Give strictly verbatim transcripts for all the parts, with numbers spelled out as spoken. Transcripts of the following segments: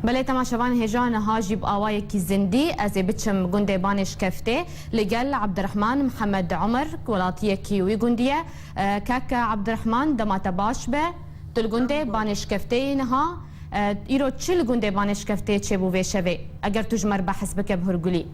Belê temaşevan hêja niha jî bi awayekî zindî ez ê biçim gundê Banê Şkeftê li gel Abdirehman Mihemed Omer, welatiyekî wî gundî ye. E, keke Abdirehman, dema te baş be. Tu li gundê Banê Şkeftê yî niha. E, îro çi li gundê Banê Şkeftê çêbû vê şevê? Eger tu ji me re behs bike bi hurgulî.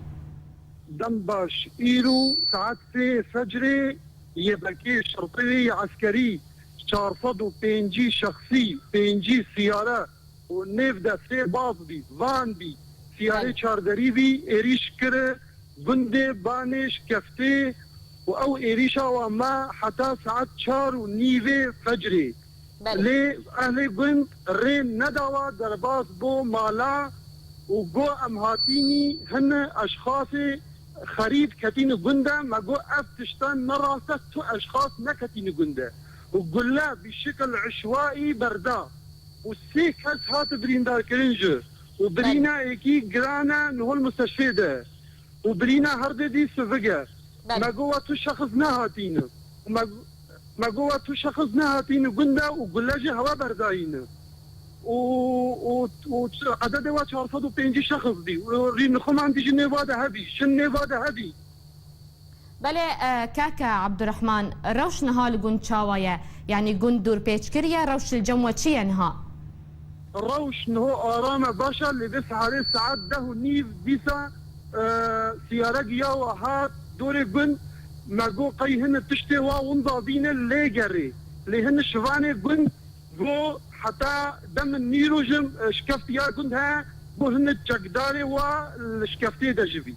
Dem baş, îro saet sê fecrê yê bekê şertê yê eskerî çar sed û pêncî şexsî, pêncî siyare û nêv de sê baz bî, van bî, siyarê çarderî bî, êrîş kiri gundê Banê Şkeftê û ew êrîşa wa ma heta saet çar û nîvê fecrê. Belê. Lê ehlê gund rê nedawa derbas bo mala û go em hatînî hin eşxasê xerîb ketîni gund e, me go ev tiştan ne rast e, tu eşxas neketîni gund e. Û gulle bi şikil eşwaî berda û sê kes hati birîndarkirin jî û birîna êkî giran e, niho li musteshfê de. Û birîna herdê dî sivik e. Belê. Me got, "Wa tu şexs nehatîne." Û me, me got, "Wa tu şexs nehatîne gund e û gule jî hewe berdayîne." Û, û, û ededê wa çar sed û pêncî şexs bî. Û rî nixuman dî jî nêva de hebî, şin nêva de hebî. Belê, e, keke Abdurrahman, rewş niha li gund çawa ye? Yanî gund dûrpêç kiriye, rewş li cem we çi ye niha? Rewş niho aram e, baş e, lê vê siharê saet deh û nîv dîsa, e, siyare giya we hat dorê gund, me got qey hini tiştê wa winda bîne lê gerê. Lê hini şivanê gund got heta dem nîro jî, e, şkeftiya gund he, got hini çekdarê wa li şkeftê de jî bî.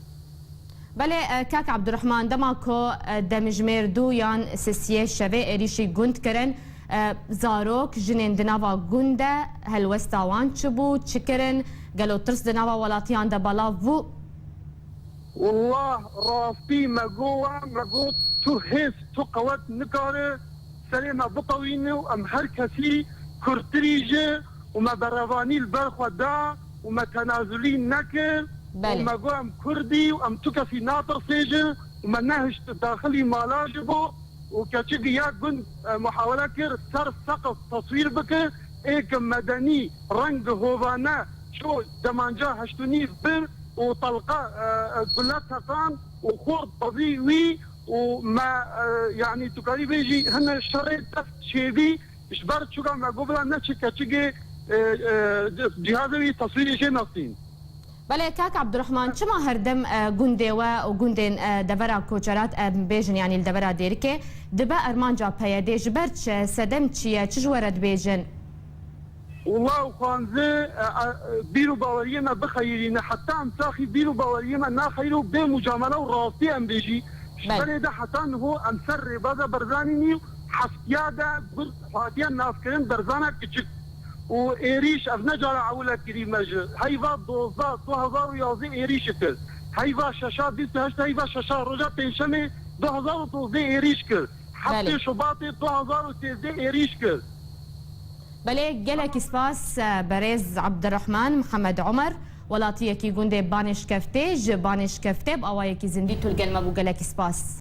Belê, e, kak Abdurrahman, dema ku, e, demjimêr du yan sisiyê şevê êrîşî gund kirin, e, zarok, jinên di nava gund de helwesta wan çi bû, çi kirin, gelo tirs di nava welatiyan de belav bû? Wallah, rastî me got, me got, tu hêz, tu qewet nikare serê me bitewîne û em her kesî kurtirî jî û me berevanî li ber xwe da û me tenazulî nekir û Belê. me got em Kurdî û em tu kesî natirse jî û me nehişt daxilî mala jî bo û keçik ya gund, e, muhawele kir ser seqif teswîr bike, êk medenî reng hovane ço demanca heşt û nîv bir û telqa, e, e, gule teqan û xort bazî wî û me, e, yanî tu karî bêjî hine şerê dest çêbî, ji ber çuka me got bila neçe keçikê, e, e, cihazê wî teswîrê jê nasîn. Belê, kak Abdurrahman, çima her dem, e, gundê we û gundên, e, devera Koçerat, em bêjin, yanî li devera Dêrikê, dibe armanca P Y D'ê? Ji ber çi? Sedem çi ye? Çi ji we re dibêjin? Wela û xanzi, e, e, bîr û baweriyê me bixeyirîne. Heta em saxî bîr û baweriyê me naxeyir û bê mucamele û rastî em bêjî. Ji Belê. berê de heta niho em ser rêbaza Barzanî nî û heftiya de gund hatiye naskirin Barzana Kiçik. Û êrîş ev ne cara ewil e kirî me ji. Heyva dozdeh, du hezar û yazdeh êrîşi kir. Heyva şeşa bîst û heşt, heyva şeşa roja pêncşemê du hezar û dozdeh êrîş kir. Heftê Belê. Şubatê du hezar û sêzdeh êrîş kir. Belê, gelekî spas, e, berêz Abdurrahman Mihemed Omer, welatiyekî gundê Banê Şkeftê, ji Banê Şkeftê bi awayekî zindî tu li gel me bû, gelekî spas.